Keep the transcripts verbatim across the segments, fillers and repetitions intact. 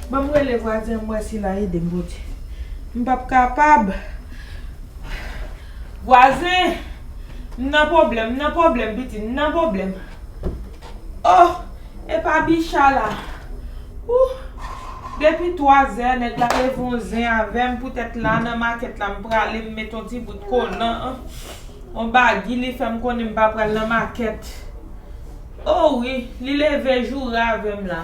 Ban m rele vwazen an, m wè si l a ede m, Bondye. M p ap kapab. Vwazen! M nan pwoblèm, m nan pwoblèm, pitit, m nan pwoblèm. Oh! E pa Bicha la. Ouh! Depi twazè, nèg la leve yon zen avè m, poutèt la nan makèt la, m prale, m met yon ti bout kolan, yon bagi, li fè m konnen m pa pral nan makèt. Oh wi, li leve joure avè m la.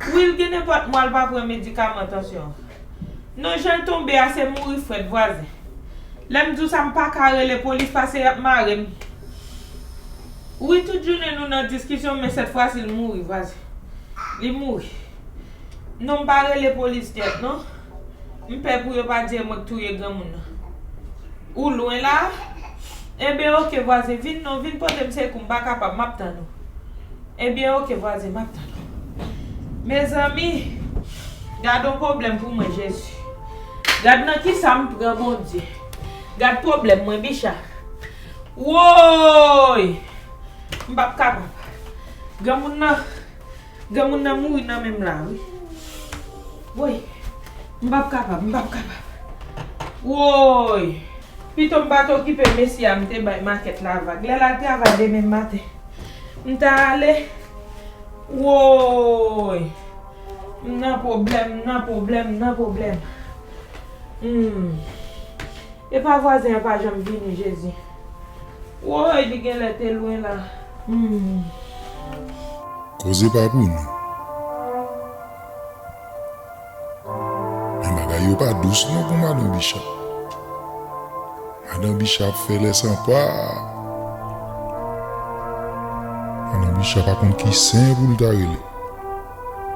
Wi, l gen nenpòt mwa l pa pran medikaman tansyon. Non, jan l tonbe a, se mouri frèt, vwazen. Lè m di w sa, m pa ka rele polis pase y ap mare m. Wi, tout jounen nou nan diskisyon, men sèt fwa si l mouri, vwazen. Li mouri. Non, m pa rele polis nèt, non. M pè pou yo pa di e mwen k touye granmoun nan. Ou lwen la? Enben, oke, vwazen, vin non, vin pote m sekou, m pa kapab, m ap tann ou. Ebyen, oke, vwazen, m ap tann ou. Mezanmi, gad yon pwoblèm pou mwen, Jezi. Gad nan kisa m pran, Bondye. Gad pwoblèm mwen, Bicha. Woy! M p ap kapab. Granmoun nan, granmoun nan mouri nan men m la, wi. Woy! M p ap kapab, m p ap kapab. Woy! Pito m pa t okipe mesye a m te bay makèt la vag. Lè l al travay demen maten, m ta ale. Woy! M nan pwoblèm, m nan pwoblèm, m nan pwoblèm. Hmm. E pa vwazen an pa janm vini, Jezi. Woy, li genlè te lwen la. Hmm. Koze pa pou nou. Men bagay yo pa dous non pou madan Bicha. Madan Bicha ap fè lè san pa. Madan Bicha pa konn ki sen pou l ta rele.